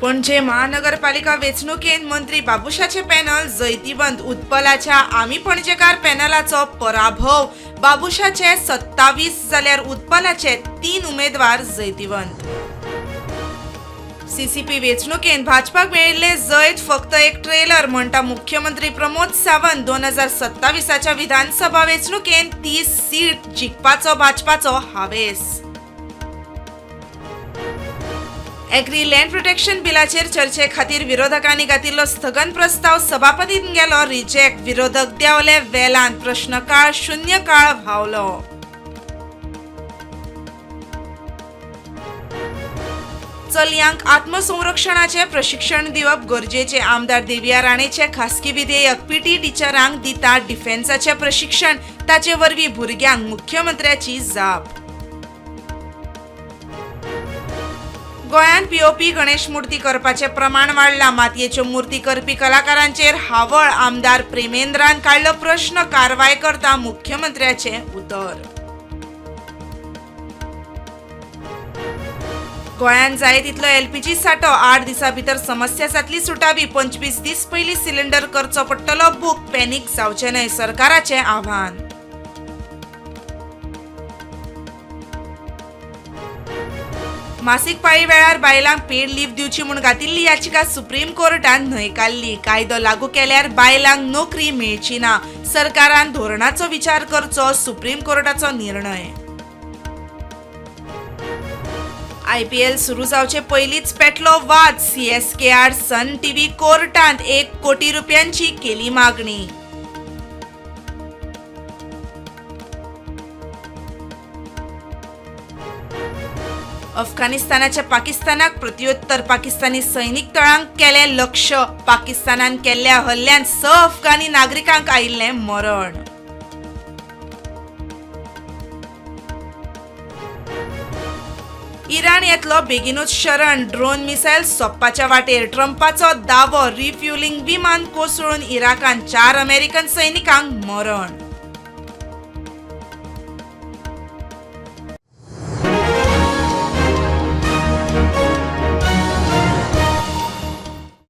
पणजे महानगरपालिका वेंचणुकेंत मंत्री बाबुशाचे पॅनल जैतिवंत. उत्पलाच्या आमी पणजेकार पॅनलाचो पराभव. बाबुशाचे 27 जाल्यार उत्पलाचे 3 उमेदवार जैतिवंत. सीसीपी वेंचणुकेंत भाजपाक मेळिल्ले जैत फक्त एक ट्रेलर म्हणटा मुख्यमंत्री प्रमोद सावंत. 2027च्या विधानसभा वेंचणुकेंत 30 सीट जिखपाचो भाजपाचो हावेस. एग्री लँड प्रोटेक्शन बिलाचेर चर्चे खातीर विरोधकांनी घातिल्लो स्थगन प्रस्ताव सभापतीन गेलो रिजेक्ट. विरोधक देंवले वेलान, प्रश्नकाळ शून्य काळ व्हांवलो. चलयांक आत्मसंरक्षणाचे प्रशिक्षण दिवप गरजेचे. आमदार देविया राणेचे खासगी विधेयक. पीटी टिचरांक दिता डिफेन्साचे प्रशिक्षण, ताचे वरवीं भुरग्यांक मुख्यमंत्र्याची जाप. गोंयांत पीओपी गणेश मूर्ती करपाचें प्रमाण वाडलां. मातयेच्यो मूर्ती करपी कलाकारांचेर हावळ. आमदार प्रेमेंद्रान काडलो प्रश्न, कारवाय करता मुख्यमंत्र्याचें उतर. गोंयांत जाय तितलो एलपीजी साठो. 8 दिसां भितर समस्या जातली सुटावी. 25 दीस पयलीं सिलिंडर करचो पडटलो बूक. पॅनीक जावचें न्हय, सरकाराचें आव्हान. मासीक पाळी वेळार बायलांक पेड लीव दिवची म्हूण घातिल्ली याचिका सुप्रीम कोर्टान न्हयकारली. कायदो लागू केल्यार बायलांक नोकरी मेळची ना. सरकारान धोरणाचो विचार करचो, सुप्रीम कोर्टाचो निर्णय. आयपीएल सुरू जावचे पयलींच पेटलो वाद. सीएसके आड सन टीव्ही कोर्टांत 1 कोटी रुपयांची केली मागणी. अफगाणिस्तानाच्या पाकिस्तानाक प्रत्युत्तर. पाकिस्तानी सैनिक तळांक केलें लक्ष. पाकिस्तानान केल्ल्या हल्ल्यांत 6 अफगाणी नागरिकांक आयिल्लें मरण. इराण येतलो बेगीनूच शरण. ड्रोन मिसायल सोंपपाच्या वाटेर. ट्रंपाचो दावो. रिफ्युलिंग विमान कोसळून इराकान 4 अमेरिकन सैनिकांक मरण.